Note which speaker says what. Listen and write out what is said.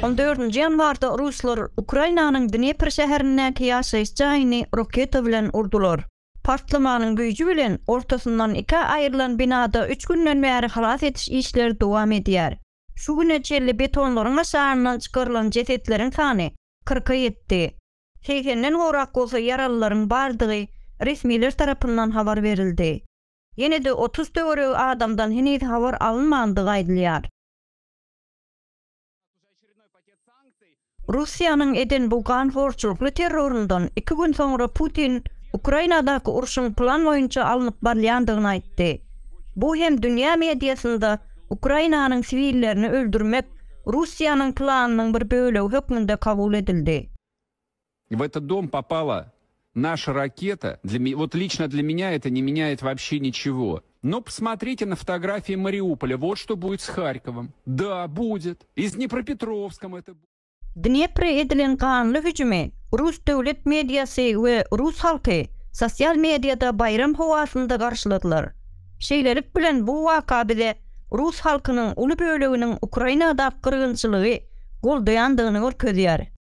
Speaker 1: On dördünji ýanwarda ruslar Ukrainanyň Dnepr şäherindäki ýaşaýyş jaýyny roketa bilen urdular. Partlamanyň güýji bilen ortasyndan ikä aýrylan binada üç günden bäri halas ediş işleri dowam edýär. Şu güne çenli betonlaryň aşagyndan çykarylan jesetleriň sany kyrka ýetdi. Segsenden gowrak bolsa ýaralylaryň bardygy resmiler tarapyndan habar berildi. Ýene-de 30 töweregi adamdan heniz habar alynmandygy aýdylýar. Russiýanyň eden bu ganhorçulykly terroryndan iki gün soňra Putin Ukrainadaky urşuň plan boýunça alnyp barylýandygyny aýtdy. Bu hem dünýä mediasynda Ukrainanyň siwillerini öldürmek Russiýanyň planynyň bir bölegi hökmünde kabul edildi.
Speaker 2: В этот дом попала наша ракета. Для, вот лично для меня это не меняет вообще ничего. Но посмотрите на фотографии Мариуполя. Вот что будет с Харьковом. Да, будет. И с Днепропетровском это будет.
Speaker 1: Dnepre edilen ganly hüjümi rus döwlet mediasy we rus halky sosial mediada baýram howasynda garşyladylar. Şeýlelik bilen bu waka bize rus halkynyň uly böleginiň Ukrainadaky gyrgynçylygy goldaýandygyny görkezýär.